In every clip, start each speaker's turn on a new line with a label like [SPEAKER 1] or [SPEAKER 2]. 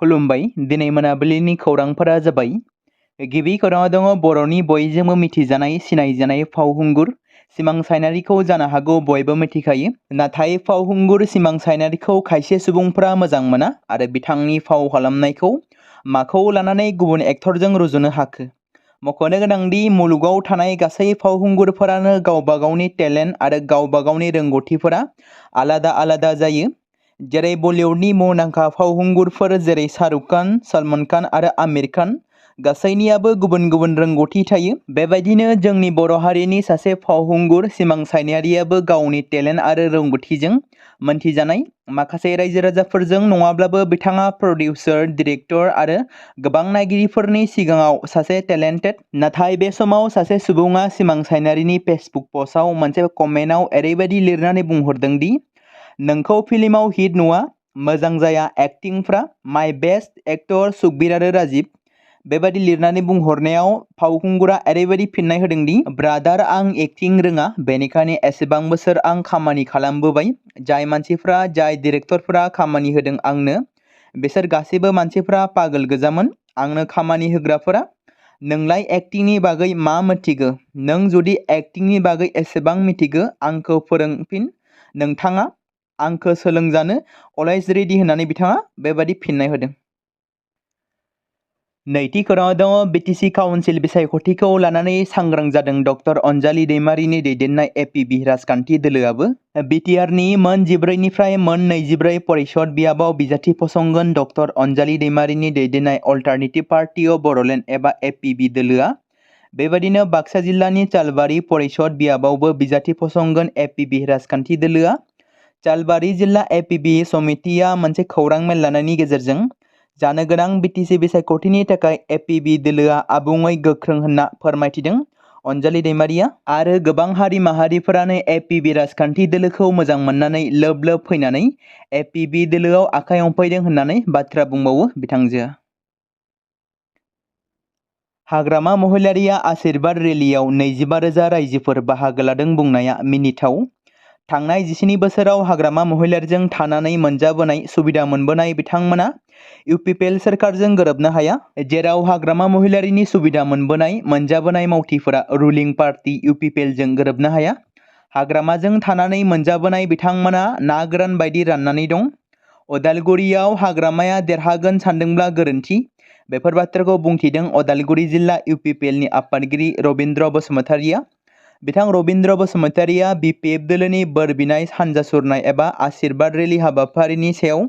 [SPEAKER 1] खुलुमबाय दिनै मोनाबिलिनि खौरांफोरा जाबाय। गिबि खौराङाव दङ बर'नि बयजोंबो मिथिजानाय सिनायजानाय फावखुंगुर सिमां सायनारिखौ जानो हागौ बयबो मिथिखायो, नाथाय फावखुंगुर सिमां सायनारिखौ खायसे सुबुंफोरा मोजां मोना आरो बिथांनि फाव खालामनायखौ माखौ लानानै गुबुन एक्टरजों रुजुनो हाखो। मख'नो गोनांदि मुलुगाव थानाय गासै फावखुंगुरफोरानो गावबा गावनि टेलेन्ट आरो गावबा गावनि रोंगौथिफोरा आलादा आलादा जायो। जेरै बलिउडनि मुंदांखा फावखुंगुरफोर जेरै शाहरुख खान, सलमान खान आरो आमिर खान गासैनियाबो गुबुन गुबुन रोंगौथि थायो। बेबायदिनो जोंनि बर' हारिनि सासे फावखुंगुर सिमां सायनारियाबो गावनि टेलेन्ट आरो रोंगौथिजों मोनथिजानाय। माखासे रायजो राजाफोरजों नङाब्लाबो बिथाङा प्रडिउसार, डिरेक्टर आरो गोबां नायगिरिफोरनि सिगाङाव सासे टेलेन्टेड। नाथाय बे समाव सासे सुबुङा सिमां सायनारिनि फेसबुक पस्टआव मोनसे कमेन्टआव ओरैबायदि लिरनानै बुंहरदों दि नोंखौ फिल्माव हिट नुवा, मोजां जाया एक्टिंफ्रा, माय बेस्ट एक्टर सुखबिर आरो राजीव। बेबायदि लिरनानै बुंहरनायाव फावखुंगुरा ओरैबायदि फिननाय होदों दि ब्रादार आं एक्टिं रोङा, बेनिखायनो एसेबां बोसोर आं खामानि खालामबोबाय। जाय मानसिफ्रा, जाय डिरेक्टरफोरा खामानि होदों आंनो, बिसोर गासैबो मानसिफ्रा पागल गोजामोन। आंनो खामानि होग्राफोरा नोंलाय एक्टिंनि बागै मा मिथिगो? नों जुदि एक्टिंनि बागै एसेबां मिथिगो आंखौ फोरोंफिन, नोंथाङा आंखौ सोलोंजानो अलवेज रेडि होननानै बिथाङा बेबायदि फिननाय होदों। नैथि खौराङाव दङ बिटिसि काउन्सिल बिसायख'थिखौ लानानै सांग्रां जादों डक्टर अनजालि दैमारिनि दैदेननाय एपिबि राजखान्थि दोलोआबो। बिटिआरनि मोन 14निफ्राय मोन 24 परिषद बियाबाव बिजाथि फसंगोन डक्टर अनजालि दैमारिनि दैदेननाय अल्टारनेटिभ पार्टी अफ बड'लेण्ड एबा एपिबि दोलोआ। बेबादिनो बाक्सा जिल्लानि चालबारि परिषद बियाबावबो बिजाथि फसंगोन एपिबि राजखान्थि दोलोआ। चालबारि जिल्ला एपिबि समितिया मोनसे खौरां मेल लानायनि गेजेरजों जानो गोनां बिटिसि बिसायख'थिनि थाखाय एपिबि दोलोआ आबुङै गोख्रों होनना फोरमायथिदों अनजालि दैमारिया। आरो गोबां हारि माहारिफोरानो एपिबि राजखान्थि दोलोखौ मोजां मोननानै लोब लोब फैनानै एपिबि दोलोआव आखाइ हमफैदों होननानै बाथ्रा बुंबावो बिथांजोआ। हाग्रामा महिलारिया आशीर्बाद रेलियाव 25,000 रायजोफोर बाहागो लादों बुंनाया मिनिथाव। थांनाय 17 बोसोराव हाग्रामा महिलारिजों थानानै मोनजाबोनाय सुबिदा मोनबोनाय बिथांमोना इउपिपिएल सोरखारजों गोरोबनो हाया। जेराव हाग्रामा महिलारिनि सुबिदा मोनजाबोनाय मावथिफोरा रुलिं पार्टी इउपिपिएलजों गोरोबनो हाया। हाग्रामाजों थानानै मोनजाबोनाय बिथांमोना ना गोरान बायदि राननानै दं। अदालगुरियाव हाग्रामाया देरहागोन सानदोंब्ला गोरोन्थि। बेफोर बाथ्राखौ बुंथिदों अदालगुरि जिल्ला इउपिपिएलनि आफादगिरि रबिन्द्र बसुमतारिया। बिथां रबिन्द्र बसुमतारिया बिपिएफ दोलोनि बोर बिनाय हानजा सुरनाय एबा आशीर्बाद रेलि हाबाफारिनि सायाव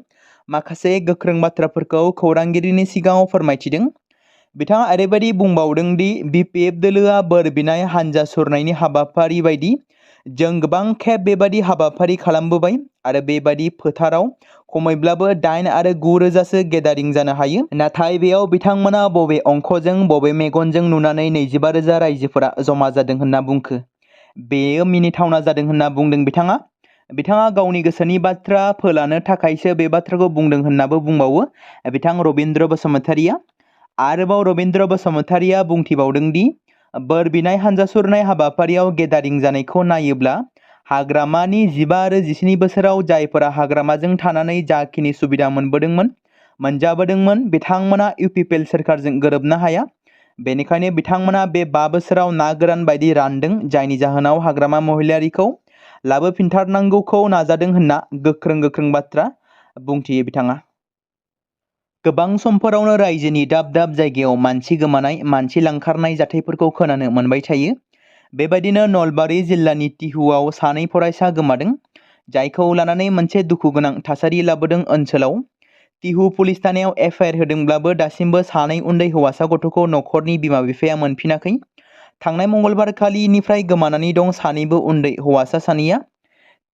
[SPEAKER 1] माखासे गोख्रों बाथ्राफोरखौ खौरांगिरिनि सिगाङाव फोरमायथिदों। बिथाङा ओरैबायदि बुंबावदों दि बिपिएफ दोलोआ बोर बिनाय हानजा सुरनायनि हाबाफारि बायदि जों गोबां खेब बेबादि हाबाफारि खालामबोबाय आरो बेबादि फोथाराव खमैब्लाबो 8 आरो 9 रोजासो गेदारिं जानो हायो। नाथाय बेयाव बिथांमोना बबे अंखजों बबे मेगनजों नुनानै 25,000 रायजोफोरा जमा जादों होनना बुंखो? बेयो मिनिथावना जादों होनना बुंदों बिथाङा। बिथाङा गावनि गोसोनि बाथ्रा फोलानो थाखायसो बे बाथ्राखौ बुंदों होननाबो बुंबावो बिथां रबिन्द्र बसुमतारिया। आरोबाव रबिन्द्र बसुमतारिया बुंथिबावदों दि बोर बिनाय हानजा सुरनाय हाबाफारियाव गेदारिं जानायखौ नायोब्ला हाग्रामानि 15 आरो 17 बोसोराव जायफोरा हाग्रामाजों थानानै जाखिनि सुबिदा मोनजाबोदोंमोन बिथांमोना इउपिपिएल सोरखारजों गोरोबनो हाया। बेनिखायनो बिथांमोना बे 5 बोसोराव ना गोरान बायदि रानदों, जायनि जाहोनाव हाग्रामा महिलारिखौ लाबोफिनथारनांगौखौ नाजादों होनना गोख्रों बाथ्रा बुंथियो बिथाङा। गोबां समफोरावनो रायजोनि दाब दाब जायगायाव मानसि गोमानाय, मानसि लांखारनाय जाथायफोरखौ खोनानो मोनबाय थायो। बेबायदिनो नलबारि जिल्लानि तिहुआव 2 फरायसा गोमादों, जायखौ लानानै मोनसे दुखु गोनां थासारि लाबोदों ओनसोलाव। तिहु पुलिस थानायाव एफआइआर होदोंब्लाबो दासिमबो 2 उन्दै हौवासा गथ'खौ नखरनि बिमा बिफाया मोनफिनाखै। थांनाय मंगलबार खालिनिफ्राय गोमानानै दं 2 उन्दै हौवासा सानैया।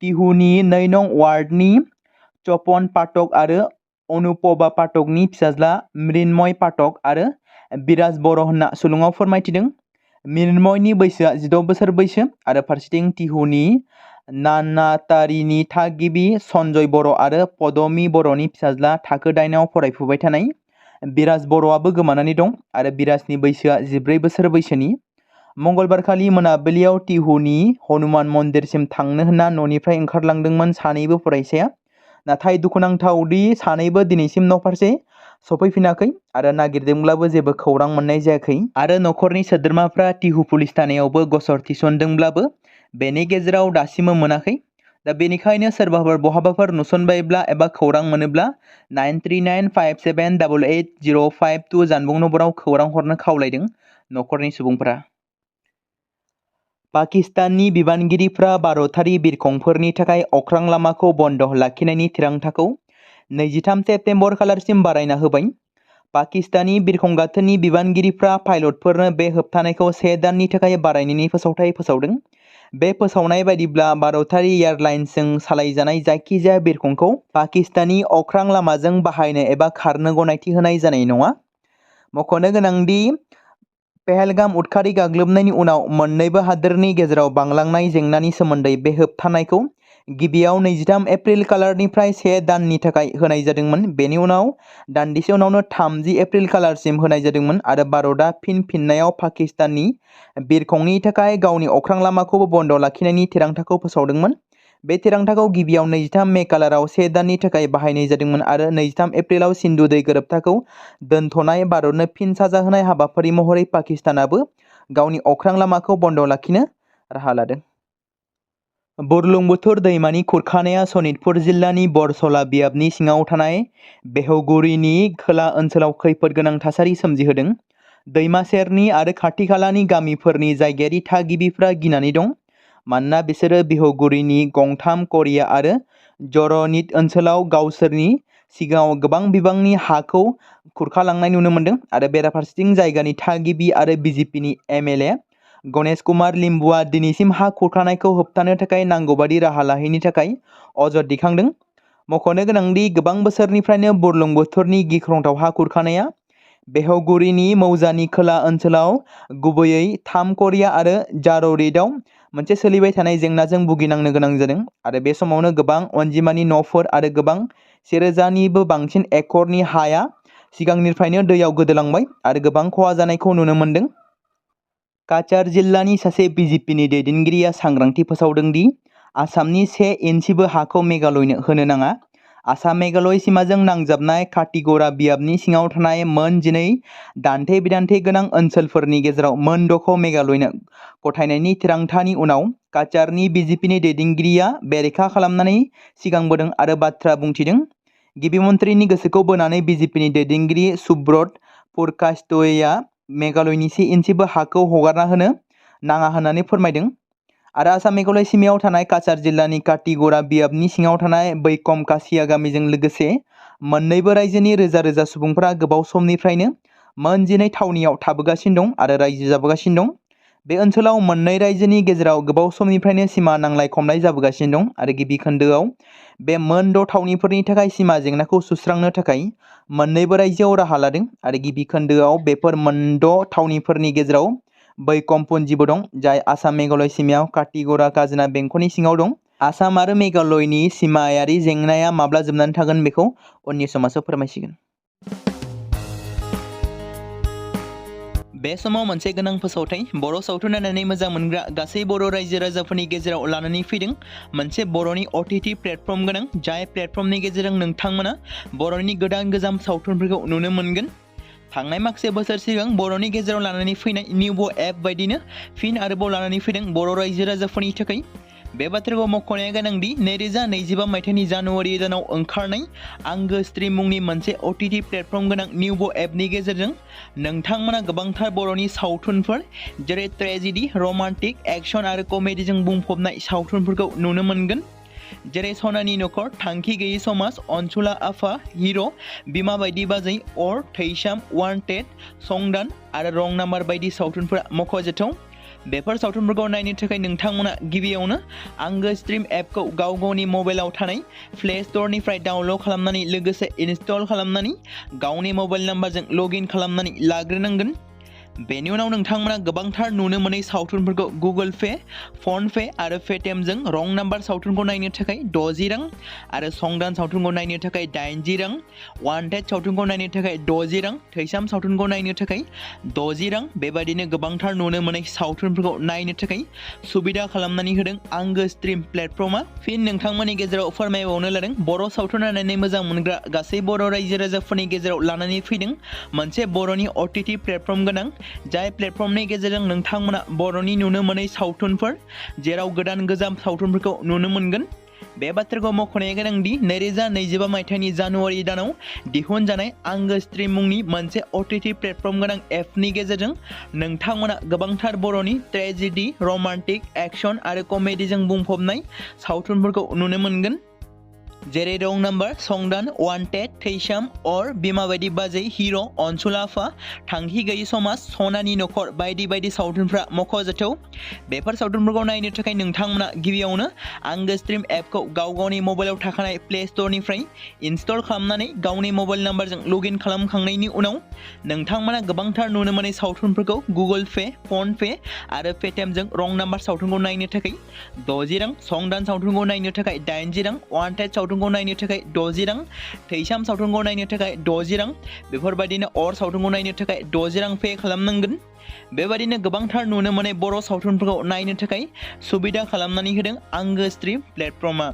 [SPEAKER 1] तिहुनि 2 नं वार्डनि चपन पाठक आरो अनुपबा पाठकनि फिसाज्ला मृन्मय पाठक आरो बिराज बर' होनना सुलुङाव फोरमायथिदों। मृन्मयनि बैसोआ 16 बोसोर बैसो आरो फारसेथिं तिहुनि नानातारिनि थागिबि सन्जय बर' आरो पदमि बर'नि फिसाज्ला थाखो 8आव फरायफुबाय थानाय बिराज बर'आबो गोमानानै दं आरो बिराजनि बैसोआ 14 बोसोर बैसोनि। मंगलबारखालि मोनाबिलियाव तिहुनि हनुमान मन्दिरसिम थांनो होनना न'निफ्राय ओंखारलांदोंमोन 2 फरायसाया। नाथाय दुखुनांथावदि 2 दिनैसिम न'फारसे सफैफिनाखै आरो नागिरदोंब्लाबो जेबो खौरां मोननाय जायाखै आरो नखरनि सोद्रोमाफ्रा टिहु पुलिस थानायावबो गसर थिसनदोंब्लाबो बेनि गेजेराव दासिमबो मोनाखै। दा बेनिखायनो सोरबाफोर बहाबाफोर नुसनबायब्ला एबा खौरां मोनोब्ला 9395788052 जानबुं नम्बराव खौरां हरनो खावलायदों नखरनि सुबुंफोरा। पाकिस्ताननि बिबानगिरिफ्रा भारतारि बिरखंफोरनि थाखाय अख्रां लामाखौ बन्द लाखिनायनि थिरांथाखौ 23 सेप्तेम्बर खालारसिम बारायना होबाय। पाकिस्तानी बिरखं गाथोननि बिबानगिरिफ्रा पाइलटफोरनो बे होबथानायखौ 1 दाननि थाखाय बारायनायनि फोसावथाय फोसावदों। बे फोसावनाय बायदिब्ला भारतारि एयारलाइन्सजों सालायजानाय जायखिजाया बिरखंखौ पाकिस्तानी अख्रां लामाजों बाहायनो एबा खारनो गनायथि होनाय जानाय नङा। मख'नो गोनांदि पहलगाम उदखारि गाग्लोबनायनि उनाव मोन्नैबो हादोरनि गेजेराव बांलांनाय जेंनानि सोमोन्दै बे होबथानायखौ गिबियाव 23 एप्रिल खालारनिफ्राय 1 दाननि थाखाय होनाय जादोंमोन। बेनि उनाव दान्दिसे उनावनो 30 एप्रिल खालारसिम होनाय जादोंमोन आरो भारतआ फिननायाव पाकिस्ताननि बिरखंनि थाखाय गावनि अख्रां लामाखौबो बन्द लाखिनायनि थिरांथाखौ फोसावदोंमोन। बे थिरांथाखौ गिबियाव 23 मे खालाराव 1 दाननि थाखाय बाहायनाय जादोंमोन आरो 23 एप्रिलाव सिन्धु दै गोरोबथाखौ दोनथ'नाय भारतनो फिन साजा होनाय हाबाफारि महरै पाकिस्तानाबो गावनि अख्रां लामाखौ बन्द लाखिनो राहा लादों। बुरलुंबुथुर दैमानि खुरखानाया सनितपुर जिल्लानि बरसला बियाबनि सिङाव थानाय बेहगुरिनि खोला ओनसोलाव खैफोद गोनां थासारि सोमजिहोदों। दैमा सेरनि आरो खाथि खालानि गामिफोरनि जायगायारि थागिबिफ्रा गिनानै दं, मानोना बिसोरो बिहगुरिनि गंथाम करिया आरो जरनित ओनसोलाव गावसोरनि सिगाङाव गोबां बिबांनि हाखौ खुरखालांनाय नुनो मोन्दों आरो बेराफारसेथिं जायगानि थागिबि आरो बिजेपिनि एमएलए गणेश कुमार लिम्बुआ दिनैसिम हा खुरखानायखौ होबथानो थाखाय नांगौबादि राहा लाहैनि थाखाय अजद दैखांदों। मख'नो गोनांदि गोबां बोसोरनिफ्रायनो बुरलुंबुथुरनि गिख्रंथाव हा खुरखानाया बेहगुरिनि मौजानि खोला ओनसोलाव गुबैयै 3 करिया आरो जार'रितआव मोनसे सोलिबाय थानाय जेंनाजों भुगिनांनो गोनां जादों आरो बे समावनो गोबां अनजिमानि न'फोर आरो गोबां 1000निबो बांसिन एकरनि हाया सिगांनिफ्रायनो दैयाव गोदोलांबाय आरो गोबां खहा जानायखौ नुनो मोन्दों। काछार जिल्लानि सासे बिजेपिनि दैदेनगिरिया सांग्रांथि फोसावदों दि आसामनि 1 इन्सिबो हाखौ मेघालयनो होनो नाङा। आसाम मेघालय सिमाजों नांजाबनाय काटिगरा बियाबनि सिङाव थानाय मोन 12 दान्थे-बिदान्थे गोनां ओनसोलफोरनि गेजेराव मोन 6खौ मेघालयनो गथायनायनि थिरांथानि उनाव काछारनि बिजेपिनि दैदेनगिरिया बेरेखा खालामनानै सिगांबोदों आरो बाथ्रा बुंथिदों। गिबि मन्थ्रिनि गोसोखौ बोनानै बिजेपिनि दैदेनगिरि सुब्रत पुरकाष्टया मेघालयनि 1 इन्सिबो हाखौ हगारना होनो नाङा होननानै फोरमायदों आरो आसाम मेघालय सिमायाव थानाय काछार जिल्लानि काटिगरा बियाबनि सिङाव थानाय बैकम कासिया गामिजों लोगोसे मोन्नैबो रायजोनि रोजा रोजा सुबुंफोरा गोबाव समनिफ्रायनो मोन 12 थावनियाव थाबोगासिनो दं आरो रायजो जाबोगासिनो दं। बे ओनसोलाव मोन्नै रायजोनि गेजेराव गोबाव समनिफ्रायनो सिमा नांलाय खमलाय जाबोगासिनो दं आरो गिबि खोन्दोआव बे मोन 6 थावनिफोरनि थाखाय सिमा जेंनाखौ सुस्रांनो थाखाय मोन्नैबो रायजोआव राहा लादों आरो गिबि खोन्दोआव बेफोर मोन 6 थावनिफोरनि गेजेराव बैकम पुन्जिबो दं, जाय आसाम मेघालय सिमायाव काटिगरा खाजोना बेंखननि सिङाव दं। आसाम आरो मेघालयनि सिमायारि जेंनाया माब्ला जोबनानै थागोन बेखौ उननि समासो फोरमायसिगोन। बे समाव मोनसे गोनां फोसावथाय बर' सावथुन नायनानै मोजां मोनग्रा गासै बर' रायजो राजाफोरनि गेजेराव लानानै फैदों मोनसे बर'नि OTT प्लेटफर्म गोनां, जाय प्लेटफर्मनि गेजेरजों नोंथांमोना बर'नि गोदान गोजाम सावथुनफोरखौ नुनो मोनगोन। थांनाय माखासे बोसोर सिगां बर'नि गेजेराव लानानै फैनाय निउबो एप बायदिनो फिन आरोबाव लानानै फैदों बर' रायजो राजाफोरनि थाखाय। बे बाथ्राखौ मख'नाया गोनांदि 2025 मायथाइनि जानुवारि दानाव ओंखारनाय आंगो स्ट्रिम मुंनि मोनसे OTT प्लेटफर्म गोनां निउबो एपनि गेजेरजों नोंथांमोना गोबांथार बर'नि सावथुनफोर जेरै ट्रेजेडि, रमान्टिक, एक्सन आरो कमेडिजों बुंफबनाय सावथुनफोरखौ नुनो मोनगोन। जेरै सनानि नखर, थांखि गैयै समाज, अनसुला आफा, हिर', बिमा बायदि बाजै, अर, थैसाम, वान्टेड, संदान आरो रं नाम्बार बायदि सावथुनफोरा मख'जाथाव। बेफोर सावथुनफोरखौ नायनो थाखाय नोंथांमोना गिबियावनो आंगो स्ट्रिम एपखौ गाव गावनि मबाइलाव थानाय प्ले स्ट'रनिफ्राय डाउनल'ड खालामनानै लोगोसे इनस्टल खालामनानै गावनि मबाइल नाम्बारजों लग इन खालामनानै लाग्रोनांगोन। बेनि उनाव नोंथांमोना गोबांथार नुनो मोनै सावथुनफोरखौ गुगोल पे, फन पे आरो पेटिएमजों रं नाम्बार सावथुनखौ नायनो थाखाय 60 रां आरो संदान सावथुनखौ नायनो थाखाय 80 रां, वान्टेड सावथुनखौ नायनो थाखाय 60 रां, थैसाम सावथुनखौ नायनो थाखाय 60 रां बेबायदिनो गोबांथार नुनो मोनै सावथुनफोरखौ नायनो थाखाय सुबिदा खालामनानै होदों आंगो स्ट्रिम प्लेटफर्मा। फिन नोंथांमोननि गेजेराव फोरमायबावनो लादों बर' सावथुन नायनानै मोजां मोनग्रा गासै बर' रायजो राजाफोरनि गेजेराव लानानै फैदों मोनसे बर'नि OTT प्लेटफर्म गोनां, जाय प्लेटफर्मनि गेजेरजों नोंथांमोना बर'नि नुनो मोनै सावथुनफोर जेराव गोदान गोजाम सावथुनफोरखौ नुनो मोनगोन। बे बाथ्राखौ मख'नाया गोनांदि 2025 मायथाइनि जानुवारि दानाव दिहुनजानाय आंगो स्ट्रिम मुंनि मोनसे OTT प्लेटफर्म गोनां एपनि गेजेरजों नोंथांमोना गोबांथार बर'नि ट्रेजेडि, रमान्टिक, एक्शन आरो कमेडिजों बुंफबनाय सावथुनफोरखौ नुनो मोनगोन। जेरै रं नाम्बार, संदान, वान्टेड, थैसाम, अर, बिमा बायदि बाजै, हिर', अनसुला आफा, थांखि गैयि समाज, सनानि नखर बायदि बायदि सावथुनफ्रा मख'जाथाव। बेफोर सावथुनफोरखौ नायनो थाखाय नोंथांमोना गिबियावनो आंगो स्ट्रिम एपखौ गावनि मबाइलाव थाखानाय प्ले स्ट'रनिफ्राय इनस्टल खालामनानै गावनि मबाइल नाम्बारजों लग इन खालामखांनायनि उनाव नोंथांमोना गोबांथार नुनो मोनै सावथुनफोरखौ गुगोल पे, फन पे आरो पेटिएमजों रं नाम्बार सावथुनखौ नायनो थाखाय 60 रां, संदान सावथुनखौ नायनो थाखाय 80 रां, वान्टेड सावथुनखौ नायनो थाखाय 60 रां, थैसाम सावथुनखौ नायनो थाखाय 60 रां बेफोरबायदिनो अर सावथुनखौ नायनो थाखाय 60 रां पे खालामनांगोन। बेबायदिनो गोबांथार नुनो मोनै बर' सावथुनफोरखौ नायनो थाखाय सुबिदा खालामनानै होदों आंगो स्ट्रिम प्लेटफर्मा।